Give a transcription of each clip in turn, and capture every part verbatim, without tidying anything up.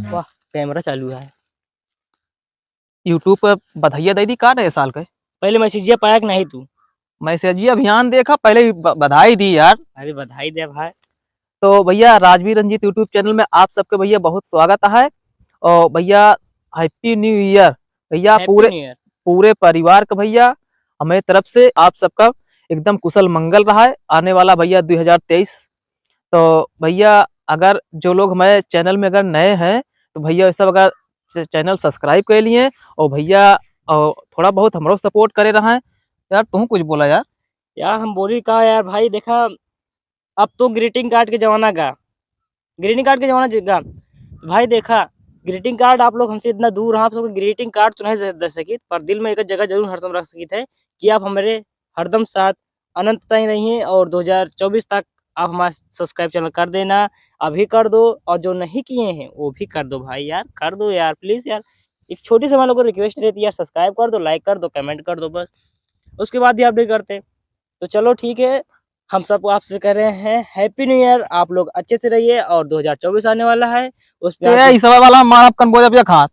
वाह, कैमरा चालू है। YouTube पे बधाइया दे दी का नए साल के? पहले मैसेजिया पाया कि नहीं तू? मैसेजिया अभियान देखा, पहले ही ब-, बधाई दी यार। अरे बधाई दे भाई। तो भैया, राजवीर रंजीत YouTube चैनल में आप सबके भैया बहुत स्वागत है। और भैया, Happy New Year भैया, Happy पूरे New Year। पूरे परिवार का भैया, हमारे तरफ से आप सबका एकदम कुशल मंगल रहा है। आने वाला भैया दुई हजार तेईस। तो भैया, अगर जो लोग हमारे चैनल में अगर नए हैं, तो भैया, ये सब अगर च-, चैनल सब्सक्राइब कर लिए, और भैया, और थोड़ा बहुत हमरो सपोर्ट करे रहा है। यार, तुम कुछ बोला यार। यार, हम बोली का यार भाई, देखा, अब तो ग्रीटिंग कार्ड के जमाना गा, ग्रीटिंग कार्ड के जमाना गा। तो भाई, देखा, ग्रीटिंग कार्ड, आप लोग हमसे इतना दूर हैं, आप सबको ग्रीटिंग कार्ड तो नहीं दे, दे सकित, पर दिल में एक जगह जरूर हरदम रख सकित है कि आप हमारे हरदम साथ अनंत ताईं रहिए और दो हज़ार चउबीस तक आप हमारा सब्सक्राइब चैनल कर देना, अभी कर दो, और जो नहीं किए हैं वो भी कर दो भाई यार, कर दो यार, प्लीज यार। एक छोटी सी हमारे लोगों को रिक्वेस्ट रहती है यार, सब्सक्राइब कर दो, लाइक कर दो, कमेंट कर दो बस, उसके बाद ही अपडेट करते। तो चलो ठीक है, हम सबको आपसे कह रहे हैं हैप्पी न्यू ईयर, आप लोग अच्छे से रहिए और दो हज़ार चउबीस आने वाला है, उस पे ए, आप ई सब वाला मानव कन बोले भैया खात।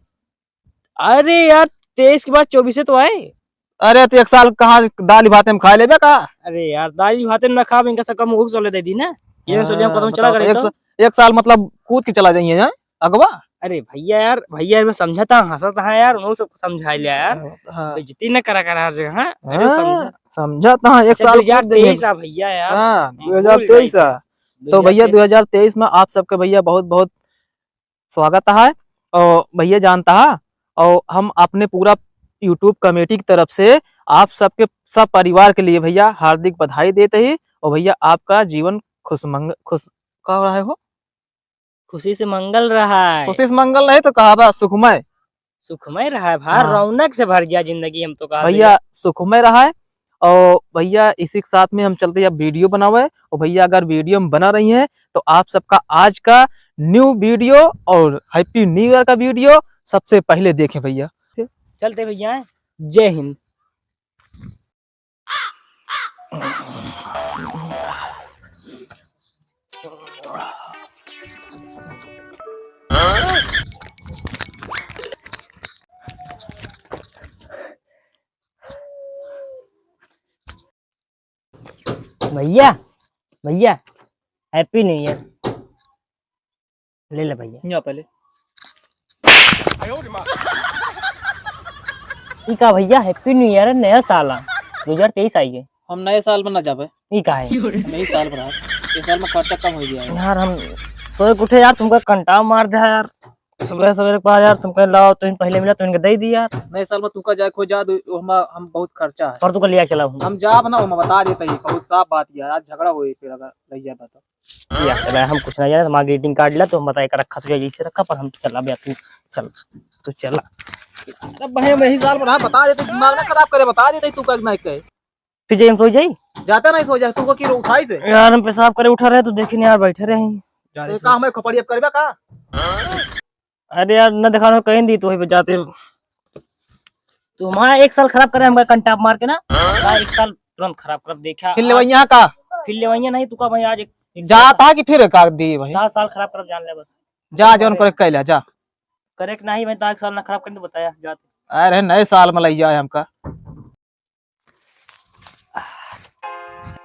अरे यार, तेईस के बाद चउबीस तो आए। अरे, तो एक साल कहाँ दाल भाते में खा लेबे का? अरे यार, दाल भाते में ना खाब, इनका सब कम उग सोले दे दी ना। ये सोले हम हाँ, कदम चला बताओ, करे एक तो। सा-, एक साल मतलब कूद के चला जाइए, हैं? अगवा? अरे भैया यार, भैया में समझता, हंसत है यार, उन्हों सबको समझा लिया यार। हाँ। बेइज्जती न करा करा हर जगह, हाँ? अरे हाँ, समझा। समझा तो हाँ, एक अच्छा, साल कूद देंगे। दो हज़ार तेईस आ भैया यार। हाँ, हम भूल दो हज़ार तेईस गए। आ। तो भैया, दो हज़ार तेईस। दो हज़ार तेईस में आप सबके भैया बहुत बहुत स्वागत है। और भैया जानता है, और हम अपने पूरा YouTube कमेटी की तरफ से आप सबके सब परिवार के लिए भैया हार्दिक बधाई देते ही। और भैया आपका जीवन खुशमंग-, खुश, का हो रहा है हो? खुशी से मंगल रहा है। खुशी से मंगल नहीं तो कहा बा सुखमय। सुखमय रहा है, भा-, हाँ। रौनक से भर गया जिंदगी, हम तो कहा भैया, भैया। सुखमय रहा है। और भैया, इसी के साथ में हम चलते हैं अब वीडियो बनावे। और भैया, अगर वीडियो में बना रही हैं, तो आप सबका आज का न्यू वीडियो और हैप्पी न्यू ईयर का वीडियो सबसे पहले देखें भैया। चलते भैया, जय हिंद। भैया, भैया, हैप्पी न्यू ईयर। ले ले भैया। यहाँ पहले। ई का भैया, हैप्पी न्यू ईयर है, नया साल है, दो हज़ार तेईस आई है। हम नए साल में ना जाबे। ई का है? नई साल पर है। इस साल में खर्चा कम हो गया है। यार, हम सोए के उठे यार, तुमका कंटाव मार दे यार। सुबह सवेरे के बाद यार, तुमका लाओ, तुम पहले मिला, तुमके दे दी यार। नए साल में तुमका जाए खो जा, दो, हम, हम बहुत खर्चा है। पर तुमका लिया चला हूँ। हम जाब ना, हम बता देते ही, बहुत साफ बात है, आज झगड़ा होई फिर अगर रह जाबे तो। या चला, हम कुछ ना जाने, हमारा ग्रीटिंग कार्ड ला, तो हम बताए का रखा, तुझे यही से रखा, पर हम चला बे, तू चल, तू चला। अब भाई, हम यही साल पर, हाँ, बता देते, दिमाग ना खराब करे, बता देते, तू का नहीं कहे। फिर जाई, हम सो जाई। जाता नहीं सो जाए, तुमको की उठाई थे? यार, हम पेशाब करे उठा रहे, तो देखी नहीं यार, बैठे रहे। जा तो रे, का हमें खपड़ी अब करबे का? अरे यार, न दिखानो कहीं दी, तो वही पे जाते हो। तो हमारा एक साल खराब करे हमका कंटाप मार के ना, हमारा एक साल तुरंत खराब कर देखा। फिर लेवैया का? फिर लेवैया नहीं, तू का भाई आज एक, एक जाता है कि फिर का दी भाई? दस साल खराब कर जान ले बस। जा, जौन करे कैला, जा। करे के नहीं भाई, तो एक साल ना खराब कर दे, बताया, जा तू। अरे, नए साल में लई जाए हमका।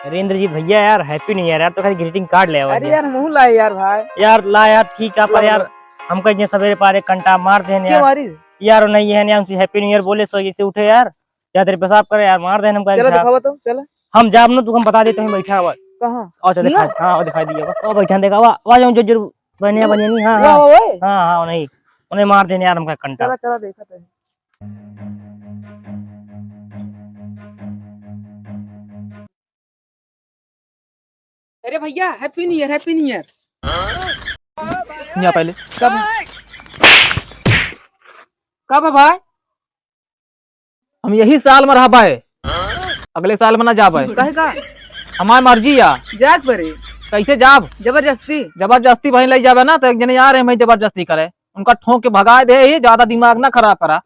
अरे इंद्रजीत भैया यार, हैप्पी न्यू ईयर यार, तो खाली ग्रीटिंग कार्ड ले आवा अरे यार। यार, हमहू लाए यार भाई। यार ला यार, ठीक है, पर ला, यार, ला। हमका इतने सवेरे पारे कंटा मार देन क्यों यार। मारी? यार, वो नहीं है, नहीं हमसे हैप्पी न्यू ईयर बोले, सो जैसे उठे यार, जा तेरे पेशाब करे यार, मार देन हमका चला एक झाप। दिखावा तो, चला। हम जाब न, तू हम बता देते हैं, बैठा हुआ। कहाँ? और चल दिखा, मुआ? हाँ, और दिखाई दिया। और बैठा देखा, वाह, वाह, जो, जो, जो, बनिया, बनिया नहीं, हाँ, वाह, हाँ। वाह, वाह। हाँ, हाँ, नहीं, उन्हें मार देन यार, हमका कंटा। चला, चला, देखा तो है। अरे भैया, हैप्पी न्यू ईयर, हैप्पी न्यू ईयर। यहाँ पहले। कब? कब है भाई? हम यही साल में रहबे, अगले साल में ना जाबे। काहे का? हमार मर्जी या। जाए के पड़े। कैसे जाब? जबरदस्ती। जबरदस्ती वहीं ले जाबे ना, तो एक जने आ रहे हैं, वहीं जबरदस्ती करे, उनका ठोक के भगा दे ही, ज्यादा दिमाग ना खराब करा।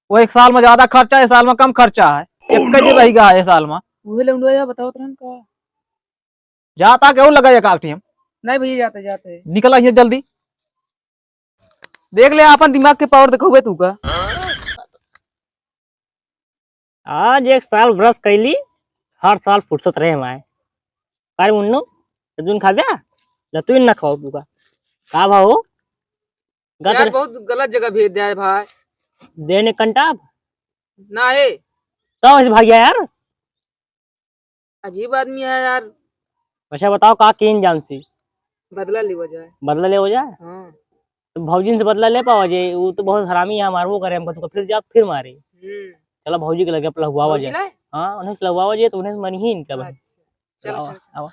वो एक साल में ज्यादा खर्चा है, इस साल में कम खर्चा है, एक ही दिन रह गया है इस साल में। उहे लौंडवा या बतावत रहन का? जाता केहू लगा एक आठ टीम। नहीं भैया, जाते, जाते। निकला यहाँ जल्दी। देख ले, आपन दिमाग के पावर देखउबे तू का। आज एक साल ब्रश कैली, हर साल फुर्सत रहे हमारे। अरे मुन्नू, तू न खा जा, जा तू न खाओ तू का। का भाव हो? गत यार, रे- बहुत गलत जगह भेज दिया है भाई। देने कंटाप? ना है। तो ऐसे भाग गया यार। अजीब आदमी है यार। अच्छा बताओ, का कीन जान सी? बदला लेवा जाए। बदला लेवा जाए? हाँ। तो भौजिन से बदला ले पावा जे, वो तो बहुत हरामी है, मारबो करे हमको, तो फिर जा, फिर मारे। हम्म। चला भौजी के लगे अपना हुआ भौजी जाए। ना है? हाँ, उन्हें से लगवावा जे, तो उन्हें से मनी ही इनका भाई। अच्छा। चलो, चला, चलो, चलो। आवा।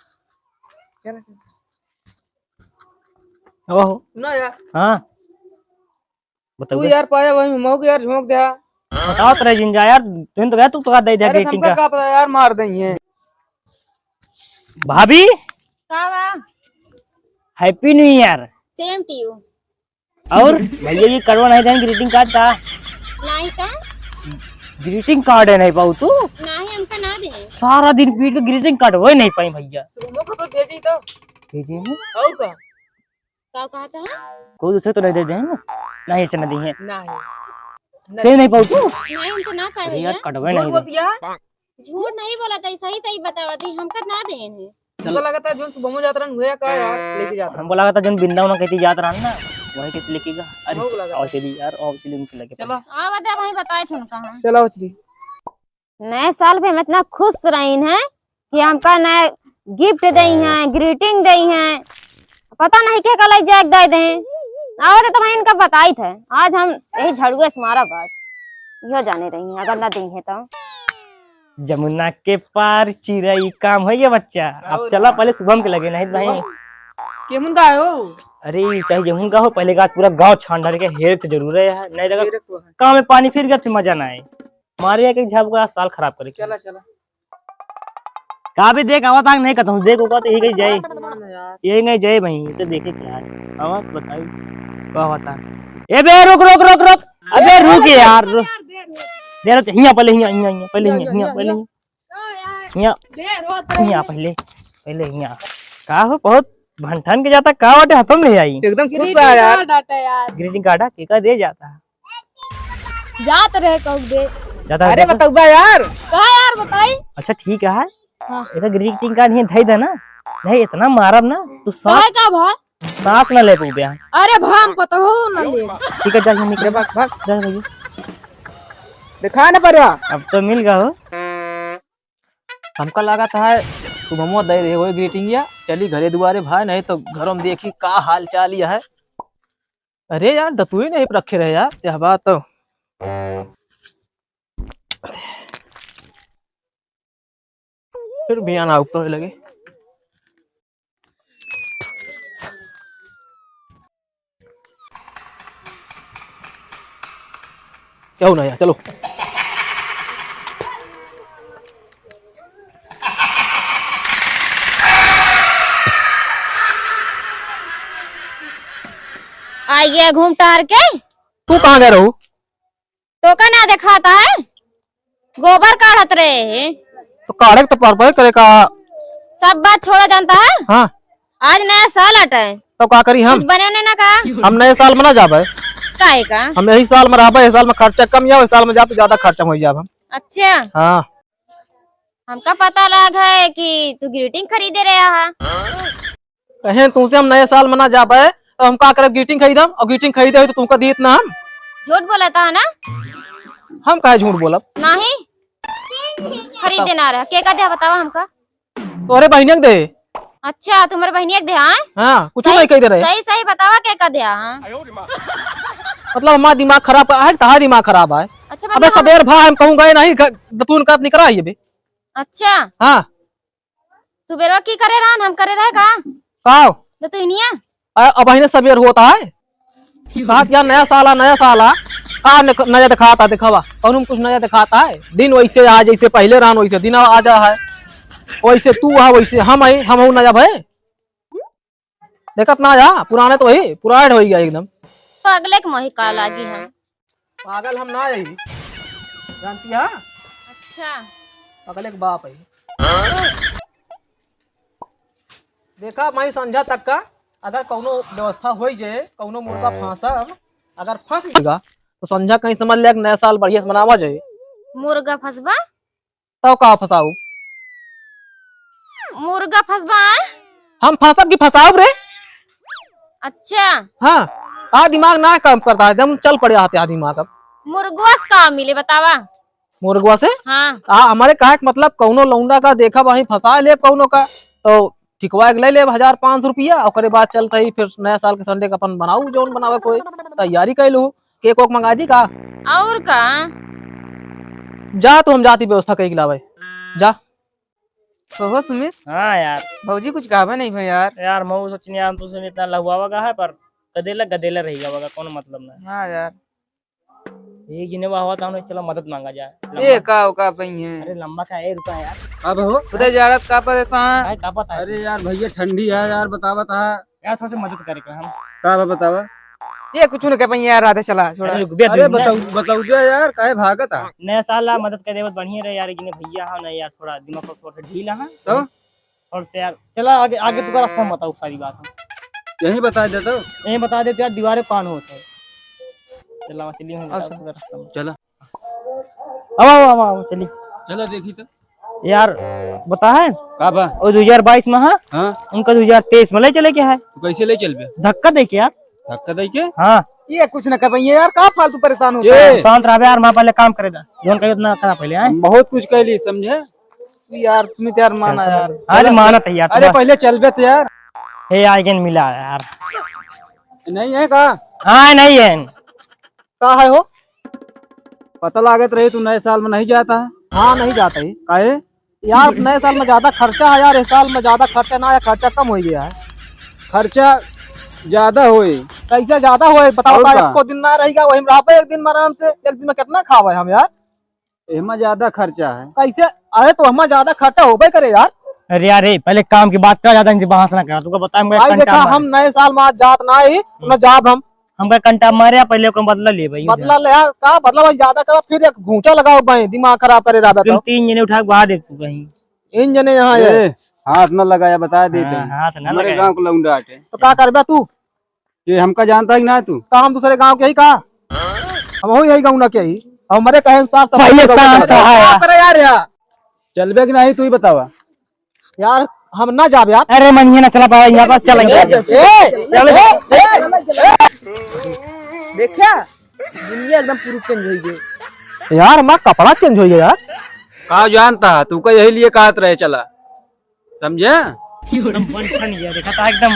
चलो, चलो। आवा हो। सुना यार। हाँ। बताओ तू बे। यार पाया वही मौके यार झोंक दे। बताओ तेरे जिन जा यार, तुम तो गया, तू तो दे दे अरे greeting हमका का। का पता यार, मार देंगे। भाभी। का बा? Happy New Year। Same to you। और भैया जी करवा नहीं दें greeting card का? नहीं का? Greeting card है नहीं पाऊ तू? नहीं, हमका ना दे। सारा दिन पीट के greeting card वही नहीं पाई भैया। सुमो को तो भेजी तो। भेजे हैं? और का? का कहता है? कोई दूसरे तो नहीं दे दे हैं ना? नहीं, ऐसे नहीं दी है। नहीं। सही नहीं पाऊ तू? नहीं, हम तो ना पाए अरे यार, भैया। कटवे झूठ नहीं बोल दे। दिया। झूठ नहीं बोला था, सही सही बतावा थी, हमका ना देन है। हमको लगा था जोन सुबह में जात रहन हुए का यार, लेके जात रहन। हमको लगा था जोन बिंदा होना कहती जात रहन ना, वही कहती लेके गा। अरे, हमको लगा और था। चली यार, और चली उनके लगे। चलो। आवा दे, वहीं बताए थे उनका हम। चलो, चली। नए साल पे हम इतना खुश रहीन है कि हमका नए gift दई हैं, greeting दई हैं, पता नहीं के का लई जाए दे दे। आवत तो मैं इनका बताई थे, आज हम यही झड़ुए से मारा बात, यो जाने रही हैं, अगर ना दई हैं तो। जमुना के पार चिरई काम है ये बच्चा। अब और चला का? पहले शुभम के लगे, नहीं तो नहीं। शुभम? केमुन का हो? अरे, चाहे जेमुन का हो, पहले का पूरा गांव छान डाल के हेरे तो जरूर है, नहीं लगा हेरे तो है। काम में पानी फिर गया, फिर मजा ना आए। मारे एक, एक झापू का साल खराब करे। चला, चला। का भी देख, आवा तांग नहीं कहता हूँ, देख, ओका तो यही कहीं जाए। ना, ना यार। यही कहीं जाए भाई, ये तो देखे क्या है। आवा, बताई, का होता है? ए बे, रुक, रुक, रुक, रुक। अबे, रुक यार, रुक। दे रहा, हिया पहले, हिया, हिया, हिया, पहले हिया, हिया, हिया, पहले हिया। हिया। हिया, पहले, पहले हिया। का हो, बहुत भंठन के जाता, का बाटे, हाथों में ले आई। एकदम खुश greeting है यार। Card आटा यार। Greeting card है, केका दे जाता है? जात रहे कहू दे। जाता है, अरे जाता है। बतउबा यार। का यार बताई? अच्छा ठीक है। हाँ। एका greeting card ही धई दे ना। नहीं इतना मारब ना, तू काहे सांस, का भा? सांस ना ले पउबे। अरे भा हम पतहु ना ले। ठीक है, जा, जा, निकल। भाग, भाग। जा भैया। देखा ना पड़ा। अब तो मिल गया हो। हमका लागत है शुभमो दे रहे होए greeting या। चली घरे दुआरे भाई, नहीं तो घरों में देखी का हाल चाल या है। अरे यार, दतुई नहीं रखे रहे यार, यह बात तो। फिर भी आना ऊपर लगे। क्या होना यार, चलो। आइए घूम टहर के। तू कहाँ गए रहू? तोका ना देखाता है, गोबर काढ़त रहे। तो काढ़े के तो परबे करे का। सब बात छोड़ा जानता है। हाँ। आज नया साल अटे। तो का करी हम? कुछ बने ने ना का? हम नए साल में ना जाबे। काहे का? हम यही साल में रहबे, यही साल में खर्चा कम या, वही साल में जाब तो ज्यादा खर्चा हो जाब हम। अच्छा। हाँ। हमका पता लाग है कि तू greeting खरीदे रहा है। कहें तुमसे हम नए साल में ना जाबे, तो हम का करब? Greeting खरीदम, और greeting खरीदे हो तो तुमका दीत ना हम। झूठ बोला था ना? हम काहे झूठ बोलब? नहीं, खरीदे ना रहा। के का दे बतावा हमका? तोहरे बहिनिया के दे। अच्छा, तुम्हारे बहिनिया के दे, हाँ? हाँ, कुछ सही, नहीं कह दे रहे। सही, सही बतावा के का दे, हाँ? मतलब हमारा दिमाग खराब है, तहार दिमाग खराब है। अच्छा, अबे मतलब सबेर भा हम कहूँ गए नहीं, घर, दतून का निकला है ये भी। अच्छा। हाँ। सुबेरवा की करे रहन, हम करे रहे का? काव? दतुइनिया। अ-, अब अहिने सबेर होता है। कहा कि यार नया साल आ, नया साल आ। का नक-, नया दिखाता, दिखावा। कौनो में कुछ नया दिखाता है? दिन वैसे आ, जैसे पहले रहन वैसे दिन आ, आ जा है। वैसे तू आ, वैसे हम आई, हम हूँ नया भए। देखत ना जा, पुराने तो वही, पुराने हो गया एकदम। पगले के मोही का लागी हम। पागल हम ना रही, जानती है? अच्छा। पगले के बाप है। देखा भाई, संझा तक का अगर कौनो व्यवस्था होइ जाए, कौनो मुर्गा फांसब, अगर फंस गया तो संझा कहीं समझ ले कि नया साल बढ़िया से मनावा जाए। मुर्गा फंसबा? तब का फंसाऊ? मुर्गा फंसबा, आय? हम फंसब कि फंसाऊ रे? अच्छा। हाँ, आ दिमाग ना काम करता है, हम चल पड़े आते आ दिमाग अब। मुर्गवा से का मिले बतावा? मुर्गवा से? हाँ। आ, हमारे कहे के मतलब कौनो लौंडा का देखा वहीं फंसा ले कौनो का, तो ठिकवा के ले ले हजार पाँच सौ रुपया, ओकरे बाद चलते ही फिर नया साल के संडे का अपन बनाऊ, जौन बनावे कोई तैयारी कर लू, केक ओक मंगा दी का? और का? जा तू, हम जाती व्यवस्था कई के लावे, जा। कहो सुमित। हाँ यार। भौजी कुछ कहबे नहीं भई यार। यार, मऊ सोचनी यार, तू सुमित ना लहुआवा का है, पर गदेला गदेला रही जावा का, कोनो मतलब ना। हाँ यार। एक जने बा हुआ था, चलो मदद मांगा जाए। ए, लंबा का, का पई है? अरे लंबा का है, रुका यार। अब हो? उधर जागत का परेशान? काहे, का पता है? अरे यार भैया, ठंडी है यार, बतावत है। यार, थोड़ा सा मदद करे का हम। का बा, बतावा? ये कुछ न कह पई यार, राधे चला, छोड़ा। अरे रुक बे, अरे दे ना। बताऊ, बताऊ दे यार, काहे भागत है? नया साल आ, मदद कर देवत बढ़िया रहे यार, एक जने भैया है ना यार, थोड़ा दिमाग पर थोड़ा सा ढीला है। तो? और से यार, चला आगे, आगे तू का रास्ता बताओ, सारी बात हम। यहीं बता देता। यहीं बता देते यार, दीवारे पान होत है। चला, चलिए, हम अच्छा। बताओ तू का रास्ता में। चला। आओ, आओ, आओ, आओ, चलिए। चला देखी तो। यार, बता है? का बा? वो दो हजार बाईस में, हाँ? हाँ। उनका दो हजार तेईस में ले चले के है। तू कैसे ले चलबे? धक्का दे के यार। धक्का दे के? हाँ। ये कुछ न कह भैया यार, का फालतू परेशान होता ये। है? शांत रहबे यार, माँ पहले काम करे दा। जोन कहियो ना करा पहले, हैं? हम बहुत कुछ कह ली, समझे? यार, सुमित यार, माना यार। अरे, मानत है यार, अरे, तुम्हारा। पहले चल बे तो यार। हे, आइगन मिला यार। नहीं है का? हाँ, नहीं है। का है हो? पता लागत रही, तू नए साल में नहीं जाता है। हाँ, नहीं जाता ही। काहे? यार, नए साल में ज्यादा खर्चा है यार, इस साल में ज्यादा खर्चा ना आया, खर्चा कम हो गया है। खर्चा ज्यादा होए। कैसे ज्यादा होए? बताओ, और बता, का? एको दिन ना रहेगा, वही में रहबे एक दिन में आराम से, एक दिन में कितना खावे हम यार? एमा ज्यादा खर्चा है। कैसे? अरे तो हमा ज्यादा खर्चा होबे करे यार। अरे यार, ए, पहले काम की बात कर, ज्यादा इनसे बहस ना कर। तुमको बताया, हमका भाई कंटा देखा, मारे। हम नए साल में आज जात ना ही, हम्म। ना जाब हम। हमका कंटा मारे, पहले ओकर बदला ले भाई। बदला ले यार, का बदला भाई, ज्यादा करा, फिर एक घूंचा लगाओ भाई, दिमाग खराब करे रहा तुम तो। तीन जने उठा के बहा दे तू कहीं। इन जने यहाँ ये। ए, हाथ न लगाया, बता देते हाँ, हैं। हाथ न हमारे लगाया। गांव को लौंडा आटे। तो का करबे तू? ये हमका जानता है कि ना तू? का हम दूसरे गांव के ही का? हम हो यही गांव ना के ही। हमारे कहे अनुसार सब पहले कुछ शांत होता है। रहा यार। करे यार, यार। चलबे कि नहीं, तू ही बतावा। यार, हम ना जाब यार। अरे, मन ये ना चला पावा, यहाँ पर चलेंगे। ए, चल। ए, ए, ए, देखा? दुनिया एकदम पूरी change हो गई। यार, हमारा कपड़ा change हो गया यार। का जानता है, तू का यही लिए कहत रहे चला। समझे? एकदम बन ठन गया, देखा था एकदम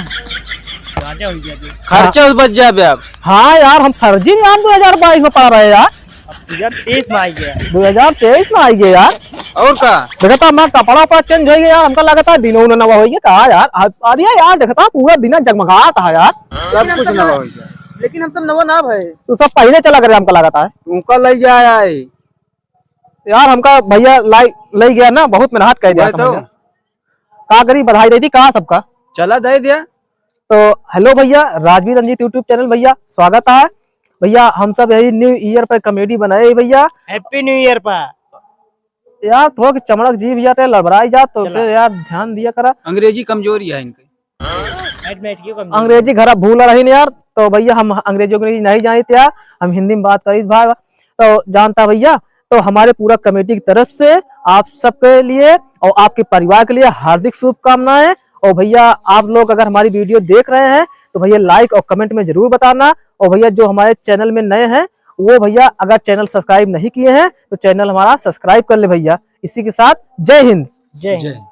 राजा हो गया तू। खर्चा बच जाबे अब। हाँ यार, हम फर्जी नाम दो हजार बाईस में पड़ रहे यार। अब दो हजार तेईस में आ गया। दो हजार तेईस में आ गया यार। और का? देखा था, हमारा कपड़ा उपड़ा change हो गया यार, हमका लगा था दिनों उन्होंने नवा हो गया, कहा यार, अब, अब ये यार देखा था पूरा दिन जगमगात है यार। सब कुछ नवा हो गया। लेकिन हम सब नवा ना भाई। तू सब पहले चला करे हमका लगा था। उनका ले जाया है। यार हमका भैया लाई, ले गया ना, बहुत मेहनत कर दिया वही था तो। भैया। का करी, बधाई दे दी का सबका? चला दे दिया। तो hello भैया, राजवीर रंजीत YouTube channel भैया, स्वागत है। भैया हम सब यही new year पे comedy बनाए ही भैया। Happy new year पा। यार थोड़ा कि चमड़क जी भैया ते लड़बड़ाई जा तो चला। फिर यार ध्यान दिया करा। अंग्रेजी कमजोरी है इनके। Admit की कमजोरी। अंग्रेजी घर भूल रही नहीं यार, तो भैया हम अंग्रेजी अंग्रेजी नहीं जानते यार, हम हिंदी में बात करी भाई। तो जानता भैया, तो हमारे पूरा comedy की तरफ से आप सबके लिए और आपके परिवार के लिए हार्दिक शुभकामनाएं। और भैया आप लोग अगर हमारी video देख रहे हैं तो भैया like और comment में जरूर बताना। और भैया जो हमारे channel में नए हैं वो भैया अगर channel subscribe नहीं किए हैं तो channel हमारा subscribe कर ले भैया। इसी के साथ जय हिंद। जय हिंद। जय हिंद।